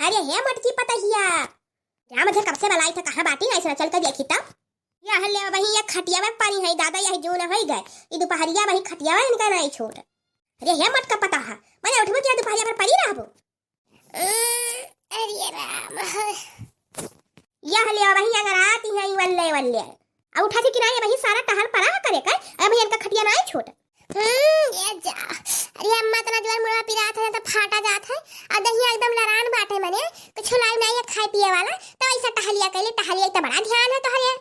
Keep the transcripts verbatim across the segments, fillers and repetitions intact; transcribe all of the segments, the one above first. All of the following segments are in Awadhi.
अरे हे मोटकी पतहिया, राम धे कब से बलाई था, कहाँ बाटी ना, ऐसा चल के देखी तब। यह ले वही ये खटियावे पानी है दादा, यही जून होई गए, ई दुपहरिया वही खटियावे इनका नाई छोट। अरे हे मोटका पतहा, मने उठबो क्या दुपहरिया भर पड़ी रहबो? अरे राम। यह ले वही अगर आती है वल्ले वल्ले। अब उठा से किनारे वही सारा टहल पड़ा करे कर, अब इनका खटिया नाई छोट। हम्म, ये जा। अरे अम्मा, इतना जोर मुड़वा पिरात है, तो फाटा जात है। और दहिया एकदम लरान बाटे मने, कुछ लाई नहीं है खाए पिए वाला, तो ऐसा टहलिया कैले, टहलिया तो बड़ा ध्यान है तोहरे।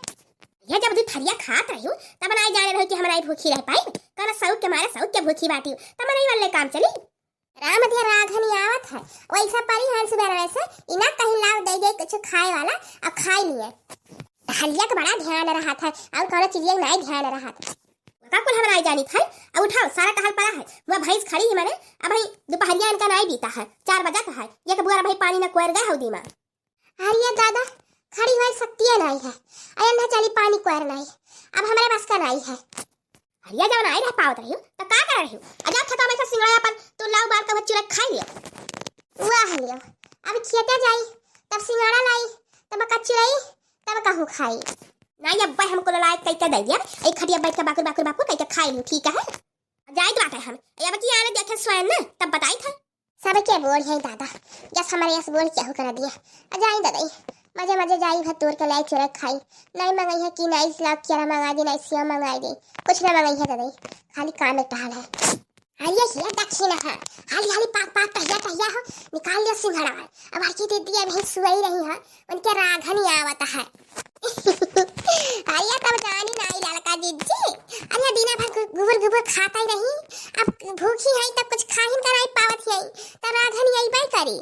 ये जब दुपहरिया खात रही हूँ, तब ना जाने रही कि हम नाई भूखी रह पाई। कल सौक के मारे सौक के भूखी बाटी हूँ, तब नाई वाले काम चली। राम दिया राघनी आवत है, वैसा परी हंस बेरवे से, इना कहीं लाव दे दे कुछ खाए वाला, अब खाई लिए। टहलिया के बड़ा ध्यान रहत है, और कौनो चीजिया के नाई ध्यान रहत। का कुल हम नाई जानित है? अब उठाओ, सारा टहल पड़ा है। वह भैंस खड़ी ही मने, अब भाई दुपहरिया इनका नाई बीता है, चार बजा का है, ये के बुआरा भाई पानी न कोर गए हौ दीमा। अरे दादा, खड़ी होए शक्तिये नाई है, अरे ना चली पानी कोर नाई, अब हमरे बस का नाई है। अरे जब नाई रह पावत रही हूँ, तो का कर रही हूँ? आ जा थका में से सिंगड़ा अपन तू लाओ बार का चुरा खाई लियो। वाह लियो, अब खेते जाई, तब सिंगड़ा लाई, तब का चुराई, तब कहूँ खाई। नाई अब भाई हमको लायक कई के दे दिया, एक खटिया बैठ के बाकुर बाकुर बाकुर कई के खाई लियो, ठीक है? जाइत बाटे हम, अब की आने देखे स्वयं ना, तब बताई था। सबके बोल है दादा, यस हमारे यस बोल केहू करा दिया। आ जाई ददई, मजे मजे जाई भर तोड़ के लाई चुरा खाई। नाई मंगाई है कि नाई लाग केरा मंगा दी, नाई सेव मंगा दी, कुछ ना मंगाई है ददई, खाली काम में टहल है। अरे ये दक्षिण है, हाली हाली पाक पाक टहिया टहिया हो, निकाल लिया सिंघड़ा। अब हर की दीदी अभी सुई रही है, उनके राघनी आवत है। अरे तब जानी नाई ललका जिज्जी, अरे दीना भर गु-, गुबुर गुबुर खाता ही रही, अब भूखी है तब कुछ खाहिन का नाई पावत है, तब राघनी अइबे करी।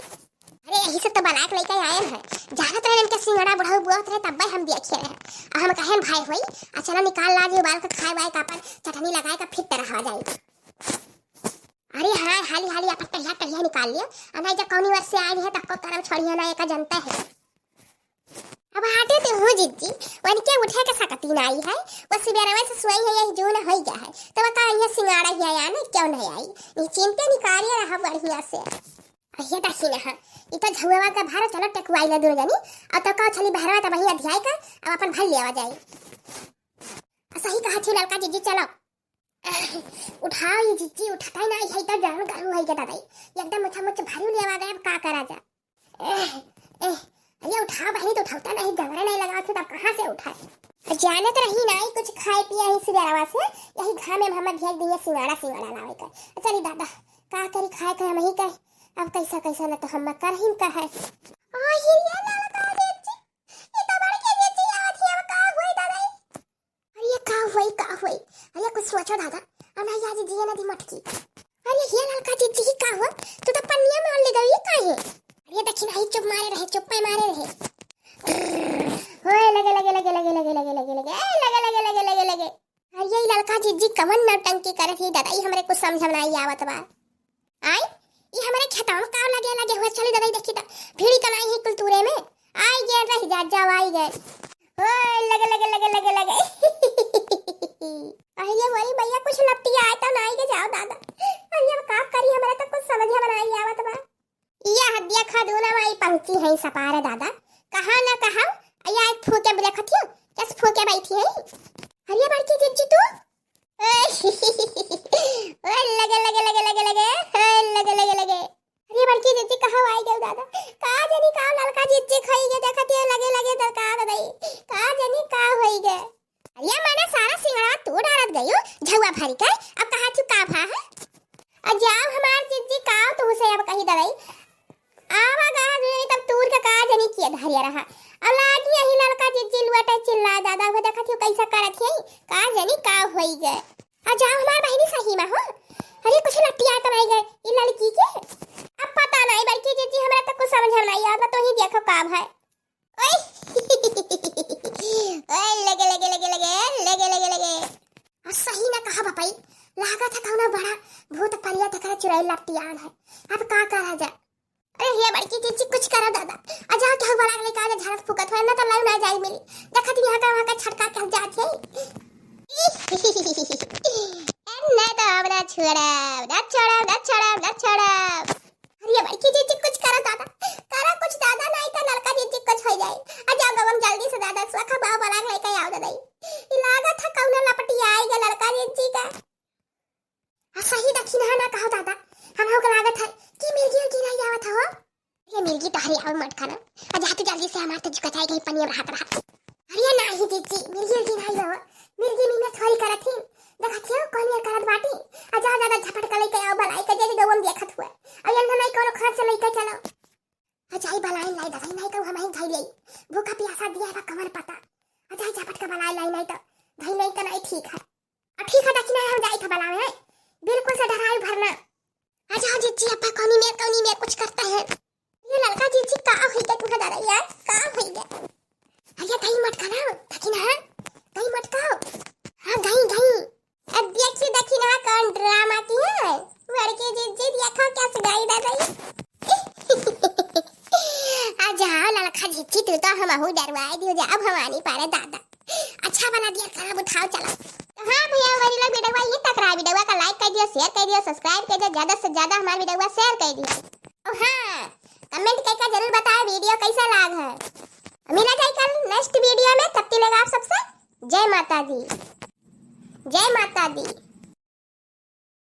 अरे यही से तो बलाक लेके आयल है, जानत रहे इनके सिंगड़ा बुढ़ऊ बुआत रहे तब हम देखे रहे, अब हम कहन भाई होई, आ चलो निकाल ला जी उबाल के खाए वाए का अपन चटनी लगाए का फिट रहा जाए। अरे हाँ, हाली हाली अपन टहिया टहिया निकाल लियो, आ नाई जब कौनी वर्ष से आए हैं तब को करम छोड़िए ना, एका जनता है। अब हटे तो हो जिज्जी, वनके उठे के सकती नाई है, वो सिबेरवे से सोई है, यही जून होई गया है, तो वो का ये सिंगाड़ा ही आया ना, क्यों नहीं आई? ये चिंते निकालिए रहा बढ़िया से। अहिया दखिन है, इ तो झुआवा का भार चलो टेकुआई ला दुर्गनी, और तो का चली बहरवा तो वही अधियाई का, अब अपन भल लेवा जाई। आ सही कहा थी ललका जिज्जी, चलो। उठाओ ये जिज्जी, उठाता ही ना है, तो जान गरम होई के दादा, एकदम मुछा मुछ भारी लेवा गए, अब का करा जा? एह, एह, अरे उठाओ बहनी, तो उठाता नहीं, जंगरे नहीं लगा, तब कहाँ से उठाए? जानत रही ना, कुछ खाए पिए ही सिगरवा से, यही घाम में हम भेज दिए सिंगाड़ा, सिंगाड़ा लावे कर। चली दादा, का करी खाए के हम ही कहे, अब कैसा कैसा न तो हम कर ही कहे। ओ हिरिया ललका जिज्जी, ये तो बड़के जिज्जी आवत ही, अब का हुई दादा? अरे ये का हुई, का हुई? अरे कुछ सोचो दादा, अब नहीं आज जिए ना दी मटकी। अरे ये ललका जिज्जी का हुआ? तू तो पन्निया मार ले गई, ये का है? अरे दखिन आई, चुप मारे रहे, चुप पे मारे रहे। ओए लगे, लगे, लगे, ए, लगे, लगे, लगे, लगे, लगे। अरे ये ललका जिज्जी कवन नौटंकी करत ही दादा, ई हमरे कुछ समझ में नहीं आवत बा। आई, ई हमरे खेतवा में का लगे, लगे हुए, चली दादा, ई देखी त, भीड़ी तो नहीं है कुल तूरे में। आई गे, रह जा, जाओ, आई गे। ओए, लगे, लगे, लगे, लगे, लगे। अरे, वही भैया, कुछ लपटिया आए तो ना आई के जाओ दादा। अरे, अब का करी, हमरा तो कुछ समझ में नहीं आवत बा। या हदिया खा दूना माई पहुंची है सपार दादा। कहाँ ना कहाँ, या एक फूके बुलखत हो, कस फूके बैठी है। अरे, बड़की जिज्जी तू? ओए, लगे, लगे, लगे, लगे, लगे, ओए, लगे, लगे, लगे। अरे बड़की जिज्जी, कहाँ आई गयो दादा? का जनी का ललका जिज्जी खाई गए, देखत ये लगे लगे दरकार दई। का जनी का होई गए? अरे माने सारा सिंगड़ा तू डालत गयो, झउआ भरी के, अब कहाँ चुका भा है? आ जाओ हमार जिज्जी, का तू से अब कही दवाई? आवा गा जुनी तब तूर के का जनी किए धरिया रहा। अब लागी यही ललका जिज्जी लुआटे चिल्ला दादा, वो देखत हो कैसा करत है, का जनी का होई गए। आ जाओ हमार बहिनी सही में हो। अरे कुछ लट्टिया तो नहीं गए ई लड़की के। अब पता नहीं बड़की जिज्जी, हमरा तो कुछ समझ में नहीं आवत, तो ही देखो का भाई। ओए। ओए लगे, लगे, लगे, लगे, लगे, लगे, लगे। आ सही ना कहा बपाई, लागत है कौनो बड़ा भूत परिया तकरा चुड़ैल लट्टियान है। अब का करा जा? अरे हे बड़की जिज्जी, कुछ करो दादा। आ जाओ, केहू बड़ा लेके आ जा, झाड़त फूकत हो, ना तो लऊ ना जाई मिली। देखत यहाँ का, वहाँ का छटका के जात है। ए, ना तो अब ना छोड़ब, ना छोड़ब, ना छोड़ब, ना छोड़ब। अरे बड़की जिज्जी, कुछ करो दादा, करो कुछ ये मिर्गी तहरी आवे मटका ना। आ जा तू जल्दी से, हमार तो कचाई गई पनिया रहत रहा। अरे नाही जीजी, मिर्गी उर्गी नाही हो। मिर्गी मिर्गी थोड़ी करत ही। देखत हियो कौन ये करत बाटी। आ जा ज्यादा झपट के लेके आओ, बलाई के जे गवम देखत हुए। अब ये नहीं कोनो खर्च लेके चलो। आ जाई बलाई लाई दवाई नहीं कहू हम ही खाई ले। भूखा प्यासा दिया है कमर पता। आ जाई झपट के बलाई लाई नहीं तो। धई नहीं तो नहीं ठीक है। आ ठीक है, देखी ना हम जाई था बलावे है। बिल्कुल से डराई भरना। आ जाओ जीजी, अब्बा कौनी मेर, कौनी मेर कुछ करता है। ये ललका जीजी का होई गया तुम्हारा दादा यार, का होई गया? अरे गई मटका ना, देखी ना, गई मटका। हाँ, गई, गई। अब देखी, देखी ना कौन ड्रामा की है। लड़के जीजी देखो क्या सुनाई दे रही। आ जाओ ललका जीजी, तू तो हमहू डरवाई दियो जा भवानी पारे दादा। अच्छा बना दिया, कहाँ उठाओ चला। तो हाँ भैया, हमारी लोग वीडियो ये तक रहा, वीडियो का like कर दियो, share कर दियो, subscribe कर दियो, ज्यादा से ज्यादा हमारे वीडियो का share कर दियो। और हाँ, comment करके जरूर बताओ वीडियो कैसा लाग है। मिला जाए कल next वीडियो में, तब तक आप सबसे जय माता दी, जय माता दी।